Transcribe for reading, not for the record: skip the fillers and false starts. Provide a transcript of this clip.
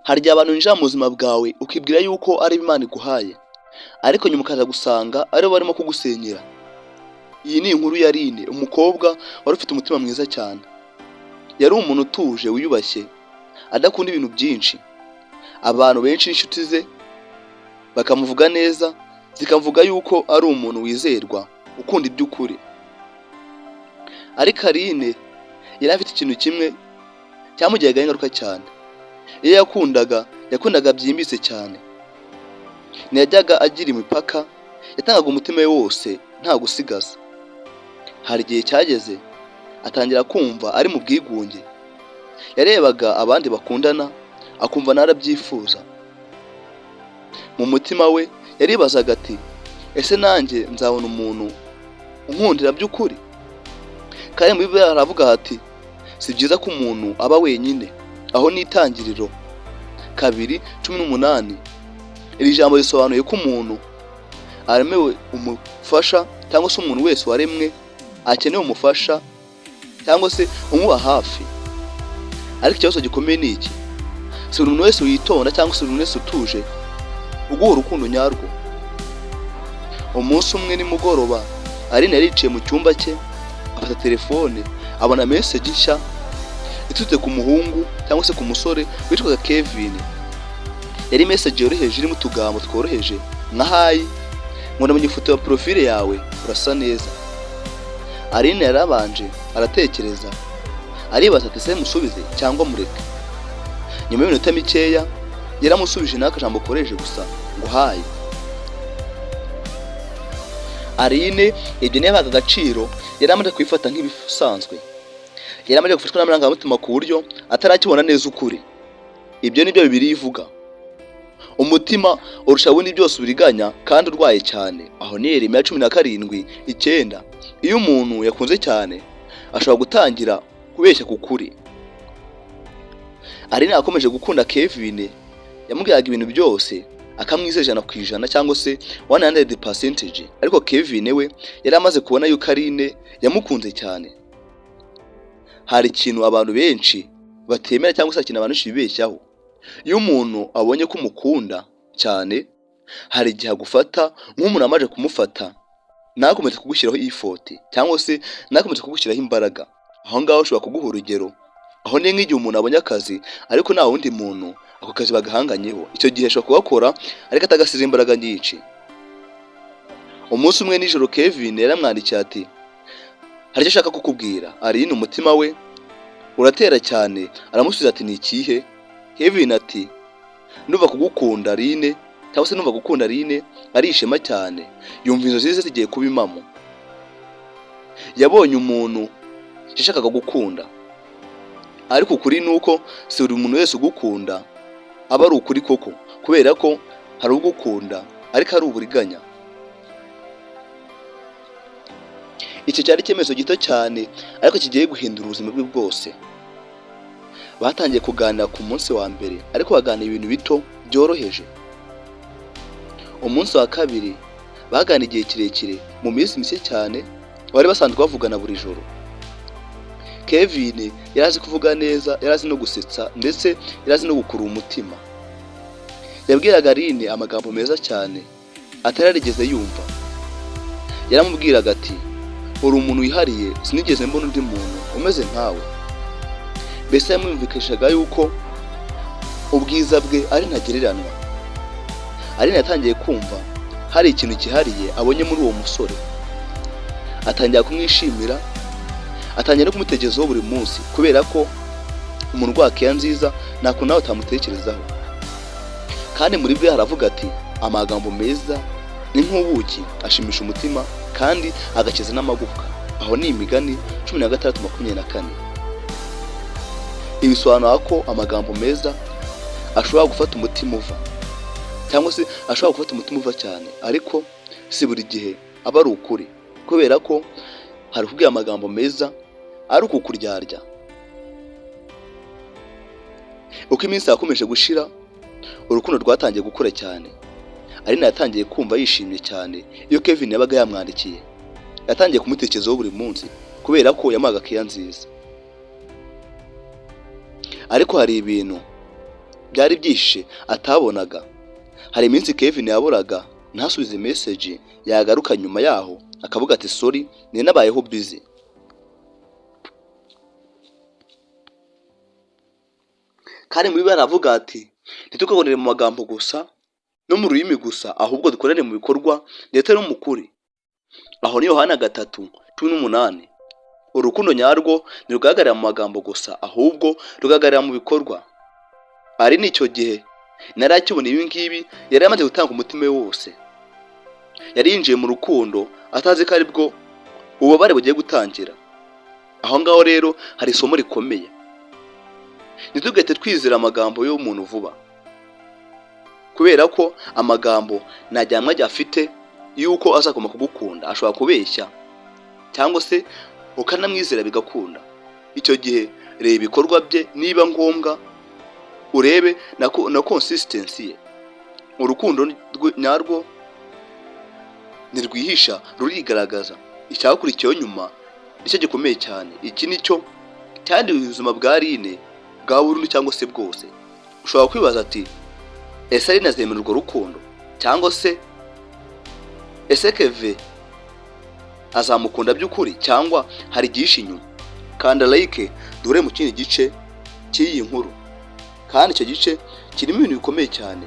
Hari igihe abantu binjira mu buzima bwawe ukibwira yuko ari Imana iguhaye, ariko nyuma ukaza gusanga aribo barimo kugusenyera. Iyi ni inkuru ya Aline, umukobwa wari ufite umutima mwiza cyane. Yari umuntu utuje, wiyubashye, adakunda ibintu byinshi. Abantu benshi n'inshuti ze bakamuvuga neza, zikavuga yuko ari umuntu wizerwa, ukunda iby'ukuri. Ariko Aline yari afite ikintu kimwe cyamugiragaho ingaruka cyane. Iyo yakundaga, yakundaga byimbitse cyane. Ntiyajyaga agira imipaka, yatangaga umutima we wose nta gusigaza. Hari igihe cyageze atangira kumva ari mu bwigunge. Yarebaga abandi bakundana akumva nawe arabyifuza. Mu mutima we yaribazaga ati: "Ese nanjye nzabona umuntu unkundira by'ukuri?" Kandi muri Bibiliya haravuga hati: "Si byiza ko umuntu aba wenyine." Aho ni Itangiriro 2:18. Iri jambo risobanuye ko umuntu aremewe umufasha, cyangwa se umuntu wese waremwe akeneye umufasha cyangwa se umuba hafi. Ariko ikibazo gikomeye ni iki: si buri muntu wese witonda cyangwa se buri muntu wese utuje uguha urukundo nyarwo. Umunsi umwe nimugoroba, Aline yari yicaye mu cyumba cye, afata telefone, abona message nshya iturutse ku muhungu cyangwa se ku musore witwaga Kevin. Yari message yoroheje irimo utugambo tworoheje nka "Hi", ngo "Ndabonye ifoto ya profile yawe, urasa neza." Aline yarabanje aratekereza, aribaza ati: "Ese musubize cyangwa mureke?" Nyuma y'iminota mikeya yaramusubije n'akajambo koroheje gusa ngo "Hi." Aline ibyo ntiyabaga agaciro, yari amaze kubifata nk'ibisanzwe. Yari amaze gufatwa n'amarangamutima ku buryo atarakibona neza ukuri. Ibyo nibyo Bibiliya ivuga: "Umutima urusha ubundi byose uburiganya kandi urwaye cyane." Aho ni Yeremiya 17:9. Iyo umuntu yakunze cyane, ashobora gutangira kubeshya ku kuri. Aline yakomeje gukunda Kevin. Yamubwiraga ibintu byose, akamwizeza 100% cyangwa se 100 percentage. Ariko Kevin we yari amaze kubona yuko Aline yamukunze cyane. Hari ikintu abantu benshi batemera cyangwa se hari ikintu abantu benshi bibeshyaho: iyo umuntu abonye ko umukunda cyane, hari igihe agufata nk'umuntu amaze kumufata, ntakomeze kugushyiraho effort cyangwa se ntakomeze kugushyiraho imbaraga. Aho ngaho ushobora kuguha urugero, aho ni nk'igihe umuntu abonye akazi ariko nta wundi muntu ako kazi bagahanganyeho. Icyo gihe ashobora kugakora ariko atagasize imbaraga nyinshi. Umunsi umwe nijoro, Kevin yaramwandikiye ati: "Hari icyo ashaka kukubwira." Aline umutima we uratera cyane, aramusubiza ati: "Ni ikihe?" Kevin ati: "Ndumva kugukunda Aline, cyangwa se numva gukunda Aline ari ishema cyane." Yumva inzozi ze zigiye kuba impamo. Yabonye umuntu yashakaga gukunda. Ariko ukuri ni uko si buri muntu wese ugukunda aba ari ukuri koko, kubera ko hari ugukunda ariko ari uburiganya. Icyo cyari icyemezo gito cyane ariko kigiye guhindura ubuzima bwe bwose. Batangiye kuganira ku munsi wa mbere, ariko baganira ibintu bito byoroheje. Umunsi wa kabiri baganira igihe kirekire. Mu minsi mike cyane bari basanzwe bavugana buri joro. Kevin yari azi kuvuga neza, yari azi no gusetsa, ndetse yari azi no gukurura umutima. Yabwiraga Aline amagambo meza cyane atari yarigeze yumva. Yaramubwiraga ati: "Uri umuntu wihariye, sinigeze mbona undi muntu umeze nkawe." Mbese yamwumvikishaga yuko ubwiza bwe ari ntagereranywa. Aline yatangiye kumva hari ikintu cyihariye abonye muri uwo musore, atangira kumwishimira, atangira no kumutekerezaho buri munsi, kubera ko umuntu uguha care nziza nta kuntu nawe utamutekerezaho. Kandi muri bwe haravuga ati: "Amagambo meza ni nk'ubuki, ashimisha umutima kandi agakiza n'amagufwa." Aho ni Imigani 16:24. Ibi bisobanura ko amagambo meza ashobora gufata umutima uva, cyangwa se ashobora gufata umutima uva cyane, ariko si buri gihe aba ari ukuri, kubera ko hari kubwira amagambo meza ari ukukuryarya. Uko iminsi yakomeje gushira, urukundo rwatangiye gukura cyane. Aline yatangiye kumva yishimye cyane iyo Kevin yabaga yamwandikiye. Yatangiye kumutekerezaho buri munsi kubera ko yamuhaga care nziza. Ariko hari ibintu byari byihishe atabonaga. Hari iminsi Kevin yaburaga ntasubize message, yagaruka nyuma yaho akavuga ati: "Sorry, nari nabayeho busy." Kandi muri baravuga ati: "Ntitukabonere mu magambo gusa no mu rurimi gusa, ahubwo dukorere mu bikorwa ndetse no mu kuri." Aho ni Yohana 3:18. Urukundo nyarwo ntirugaragarira mu magambo gusa, ahubwo rugaragarira mu bikorwa. Ari n'icyo gihe nari akibona ibi ngibi, yari amaze gutanga umutima we wose. Yari yinjiye mu rukundo atazi ko aribwo ububabare bugiye gutangira. Aho ngaho rero hari isomo rikomeye: ntitugahite twizera amagambo y'umuntu vuba, kubera ko amagambo nta gihamya afite y'uko azagomba kugukunda. Ashobora kubeshya cyangwa se ukanamwizera bigakunda. Icyo gihe reba ibikorwa bye, niba ngombwa urebe na consistency ye. Urukundo nyarwo ntirwihisha, rurigaragaza. Icyakurikiyeho nyuma nicyo gikomeye cyane. Iki nicyo cyandiye ubuzima bwa Aline bwa burundu cyangwa se bwose. Ushobora kwibaza ati: "Ese Aline azemera urwo rukundo?" Cyangwa se: "Ese Keve azamukunda by'ukuri, cyangwa hari igihishe inyuma?" Kanda like, duhure mu kindi gice cy'iyi nkuru, kandi icyo gice kirimo ibintu bikomeye cyane.